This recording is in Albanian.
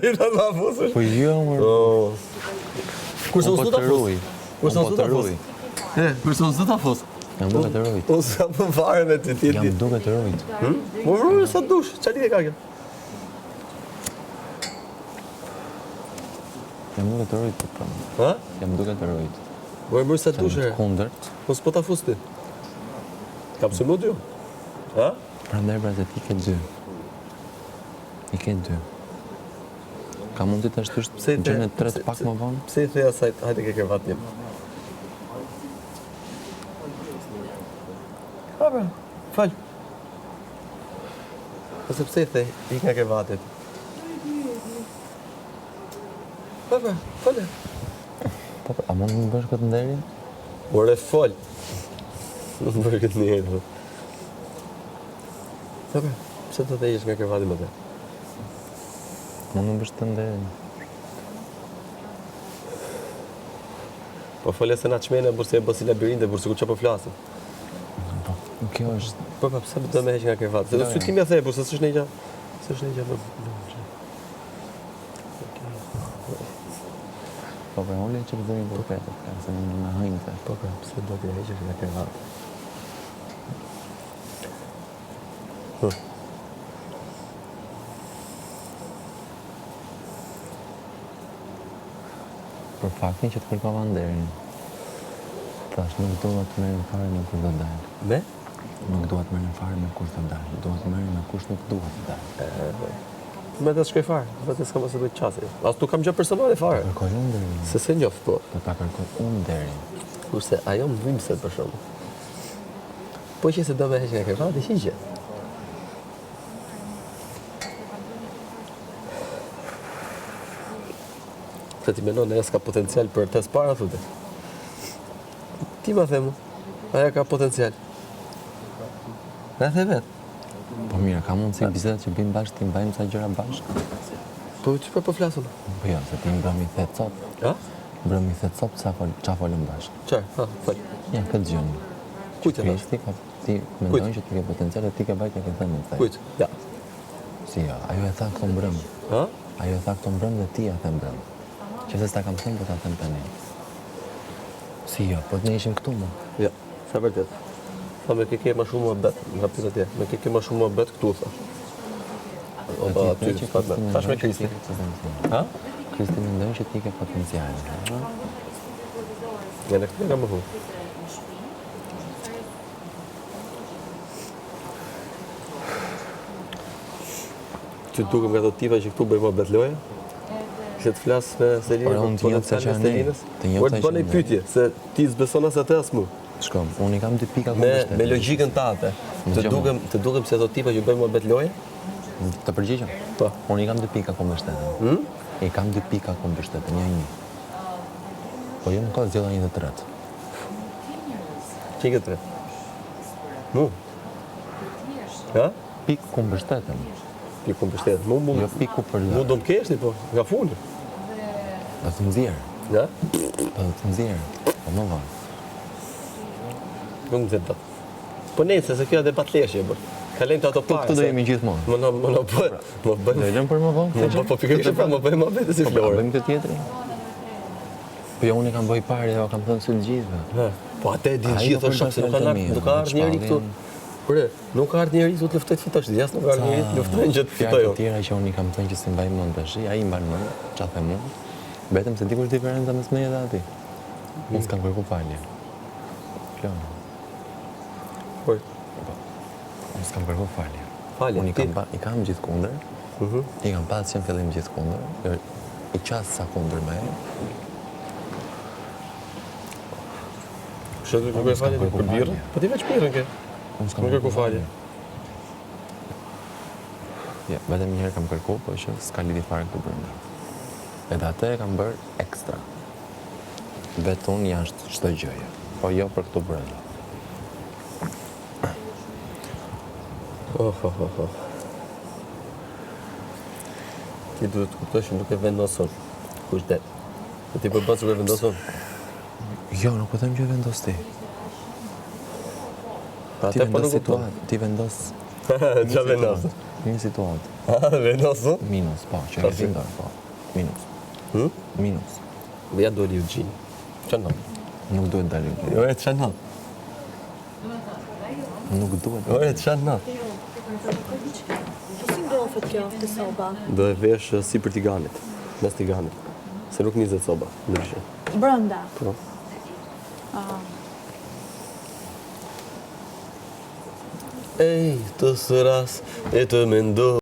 Ti do ta fusësh? Po jo, më. Po. Kurse unë po s'do ta fus. Kurse unë po s'do ta fus. E, kurse unë s'do ta fus. Jam duke të rujt. Unë s'kam më fare me ty, ti. Jam duke të rujt. Hm? Më ruaj sa dush, çfarë lidhje ka kjo? Jam duke të rujt, po. Ha? Jam duke të rujt. Po e bëj sa dush. Kundërt. Po s'po ta fus ti. Kam së më dy. Ha? Prandaj pra se ti ke dy. I ke dy. Ka mundësi ta shtysh gjënë e tretë pak më vonë? Pse i the asaj, hajde ke krevat një. Ha pra, fol. Po se pse i the, ik nga krevati. Po pra, fol. Po pra, a mund të më bësh këtë nderin? Ore fol. Nuk më bësh këtë nderin. Po. Po pra, pse do të heqësh nga krevati më të? Mund të më bësh këtë nderin. Po fole se na çmene, burse e bë si labirint e burse ku çfarë po flasim. Po, kjo është... Po, po, pse do me heq nga krevati? Se do sy tim ja the, burse s'është një gjë. S'është një gjë më. Po, po, unë që përdori për këtë, po, se më në hëjnë të. Po, po, pse do të heqësh nga krevati? Hm. Për faktin që të kërkova nderin. Thash nuk dua të merrem fare me kush do dal. Me? Nuk dua të merrem fare me kush do dal. Dua të merrem me kush nuk dua të dal. Me të shkoj fare, me të s'kam asë bëj qasje. As nuk kam gjë personale fare. Ta kërkoj unë nderin. Se s'e njoh, po. Po ta kërkoj unë nderin. Kurse ajo më dhimbset për shumë. Po që se do me heq nga krevati, hiqe. Se ti mendon ajo s'ka potencial për të para thotë. Ti ma the mu, ajo ka potencial. Na the vetë. Po mirë, ka mundësi bisedat që bëjmë bashkë, t'i mbajmë ca gjëra bashkë? Po çfarë po flasim? Po jo, se ti mbrëm i the copë. Ha? Mbrëm i the copë ça fol, ça folëm bashkë. Çfarë? Ha, fol. Ja, këtë gjënë. Kujt e thash? Ti ka ti mendon që ti ke potencial dhe ti ke vajtë e ke thënë më Kujt? Ja. Si jo, ajo e tha këto mbrëm. Ha? Ajo e tha këto mbrëm dhe ti ja the mbrëm. Që se s'ta kam thënë, po ta them tani. Si jo, po ne ishim këtu më. Jo, sa vërtet. Tha me ke ke ma shumë muhabet, nga pyet atje. Me ke ke ma shumë muhabet këtu tha. O ba aty, tha me. Thash me Kristi. Ha? Kristi mendon që ti ke potencial. Ha? Ja, në këtë kam më Ty dukem nga ato tipa që këtu bëjmë muhabet loje? Se të flas me Selinën, Ore, unë të njoh potencialin e që Selinës? Të njoh Por të që bën një pyetje, se ti s'beson as atë as mu. Shko, unë i kam dy pika ku Me mbështetem. me logjikën tate. Të dukem, të dukem si ato tipa që bëjmë muhabet loje? Të përgjigjem? Po. Unë i kam dy pika ku mbështetem. Hmm? I kam dy pika ku mbështetem, jo një. Po jo më ka zgjodha një të tretë. Që i ke tre? Mu? Ha? Pikë ku mbështetem. Pikë ku mbështetem. Mu, mu, jo pikë ku për Mu do më keshni, po, nga fundi. Do të nxjerr. Ja? Do të nxjerr. Po më vonë. Nuk nxjerr dot. Po nejse, se kjo debat leshi e bërë. Kalojmë te ato para. Këtu do jemi gjithmonë. Më në, më në, po, më bëjmë. Do e lëmë për më vonë? Më po, pikërisht pra, më bëjmë më si po, Florë. Bëjmë këtë tjetrin? Po jo, unë e kam bëj pare, jo, kam thënë sy të gjithëve. Po atë e din gjithë, është shok, se nuk ka ardhur, nuk ka ardhur njeri këtu. Ore, nuk ka ardhur njeri këtu të luftoj të fitosh, as nuk ka ardhur njeri të luftojnë që të fitoj. Fjalë të tjera që unë i kam thënë që s'i mbaj mend tash, ai i mban mend, ça them unë. Vetëm se di kush diferenca mes meje dhe atij. Unë s'kam kërku falje. Flora. Po. Po. Unë s'kam kërku falje. Falje. Unë i kam pa, i kam gjithë kundër. Mhm. I kam pas që në fillim gjithë kundër. Jo, i qas sa kundër me. Kështu të kërkoj falje për birrën? Po ti veç birrën ke. Unë s'kam kërku falje. Ja, vetëm një herë kam kërku, po që s'ka lidhje fare këtu brenda. Edhe atë e kam bërë ekstra. Vetë unë jashtë çdo gjëje, po jo për këtu brenda. Oh, oh, oh, oh. Ti duhet të kuptosh që nuk e vendos unë. Kush del? Po ti po bën sikur e vendos unë. Jo, nuk po them që e vendos ti. Pa ti atë po vendos nuk kupton. situatë, ti vendos Çfarë vendos? Një situatë. Ha, vendosu? Minus, po, që e ke dorë, po. Minus. Hm? Minus. Dhe ja doli Eugene. Çfarë ndodh? Nuk duhet dali Eugene. Ore, çfarë ndodh? Nuk duhet. Ore, çfarë ndodh? Po si ngrofet kjo te soba? Do e vesh sipër tiganit, mes tiganit. Se nuk ndizet soba, ndryshe. Brenda. Po. Ah. Ej, të thërras e të mendoj.